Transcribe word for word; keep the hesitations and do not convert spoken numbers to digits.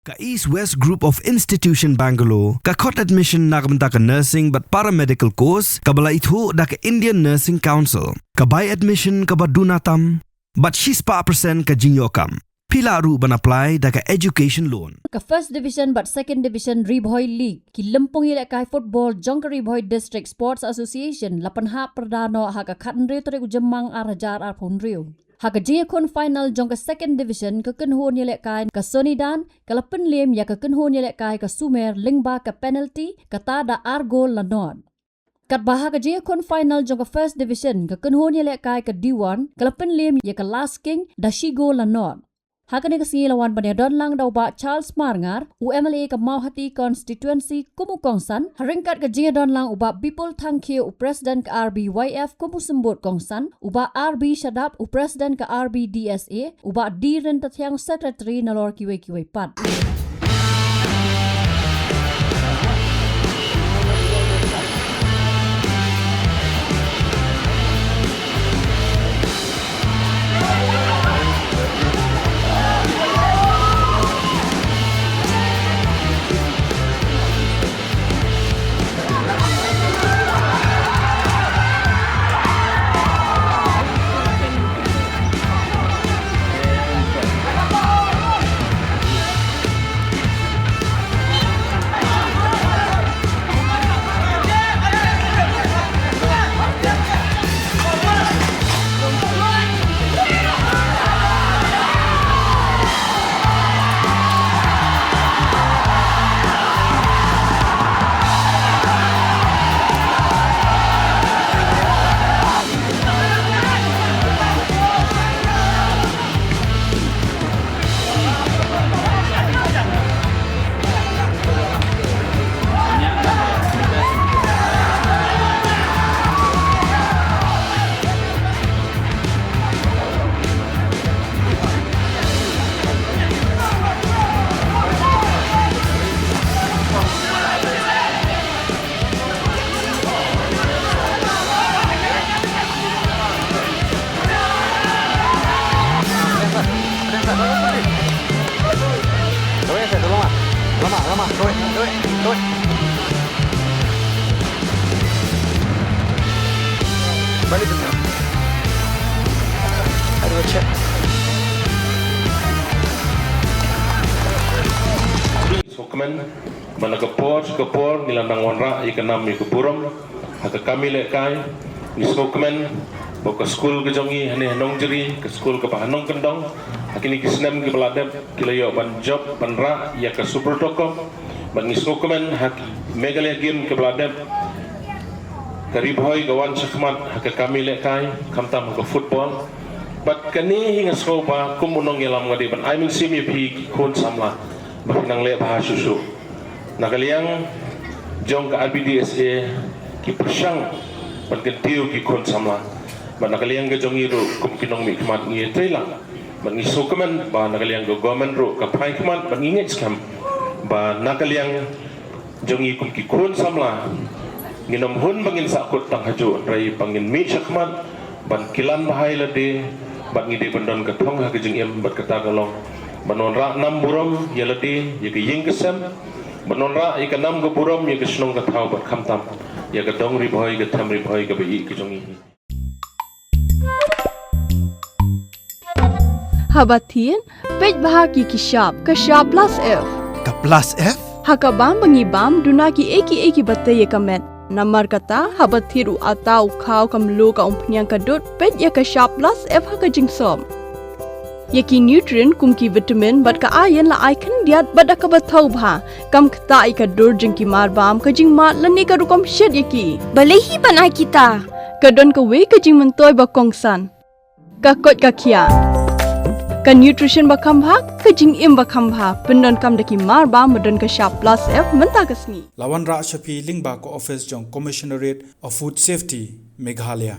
Ka East West Group of Institution Bangalore ka khot admission na ka bynta ka nursing bad paramedical course kaba la ithuh da ka Indian Nursing Council. Ka bai admission kaba duna tam bad shispah percent ka jingïoh kam. Phi lah ruh ban apply da ka education loan. Ka First Division bad Second Division Ri Bhoi League, ki lympung ïalehkai football jong ka Ri Bhoi District Sports Association la pynhap pyrda noh ha ka khathynriew tarik u Jymmang ar hajar arphew hynriew. Ha ka jingïakhun final jong ka Second Division, ka kynhun ïalehkai ka Sonidan ka la pynliem ïa ka kynhun ïalehkai ka Sumer lyngba ka penalty, kata da ar gol la nod. Katba ha ka jingïakhun final jong ka First Division, ka kynhun ïalehkai ka Diwan ka la pynliem ïa ka Last King da shi gol la nod. Ha kane ka sngi la wan ban ïadon lang da u Bah Charles Marngar, u M L A ka Mawhati Constituency kum u kongsan, ha ryngkat ka jingïadon lang u Bah Bipul Thangkhiew, u President ka R B Y F kum u symbud kongsan, u Bah R B Shadap, u President ka R B D S A, u Bah D Ryntathiang, Secretary, nalor kiwei kiwei pat. Lama, lama, lama. Kawai, kawai, kawai. Balik ke sana. Aduh, cek. Sngewkmen ba na ka por sha ka por ngi la nang wanrah ïa ka nam ïa ka burom ha ka kam ïalehkai. Ngi sngewkmen ba ka skul ka jong ngi hangne ha Nongjri, ka skul kaba ha nongkyndong, ha kine ki snem kiba la dep ki la ïoh ban jop ban rah ïa ka Super Docup. Bad ngi sngewkmen ha ki Meghalaya Game kiba la dep, ka Ri Bhoi ka wan shakhmat ha ka kam ïalehkai, khamtam ha ka football. Bad kane hi nga sngew ba kum u nongïalam nga dei ban ai mynsiem ïa phi ki khun samla ba phin nang leh bha shuh shuh. Na ka liang jong ka R B D S A ki pyrshang ban kyntiew ki khun samla. Bad na ka liang ka jong ngi ruh kum ki nongmihkhmat ngi ïatreilang. Bad ngi sngewkmen ba na ka liang ka government ruh ka phai khmat bad ngi ngeit skhem ba na ka liang jong ngi kum ki khun samla ngin ym hun ba ngin sahkut tang hajuh, hynrei ba ngin mih shakhmat ban kylan bha ïa lade, bad ngi dei ban don ka thong ha ka jingim, bad kata ka long ban wanrah nam burom ïa lade, ïa ka ïing ka sem, ban wanrah ïa ka nam ka burom ïa ka shnong ka thaw, bad khamtam ïa ka dong Ri Bhoi, ka them Ri Bhoi kaba ïeit ka jong ngi. Haba thied, peit bha ki ki shap, ka shap plus F. Ka plus F? Ha ka bam ba ngi bam, duna kiei kiei kiba tei ïa ka met. Namar kata, haba thied u atta, u khaw, ka mluh, ka umphniang, ka dud, peit ïa ka shap plus F ha ka jingsop. Ïa ki nutrient kum ki vitamin bad ka iron la ai khyndiat bad da kaba thaw bha. Kam ktah ïa ka dur jong ki mar bam, ka jingmad lane ka rukom shet ïa ki. Balei hi ban ai kita? Ka don kawei ka jingmyntoi ba kongsan. Ka koit ka khiah. Ka nutrition ba kham bha, ka jingim ba kham bha. Pyndonkam da ki mar bam ba don ka shap plus F mynta ka sngi. La wanrah sha phi lyngba ka office jong Commissionerate of Food Safety, Meghalaya.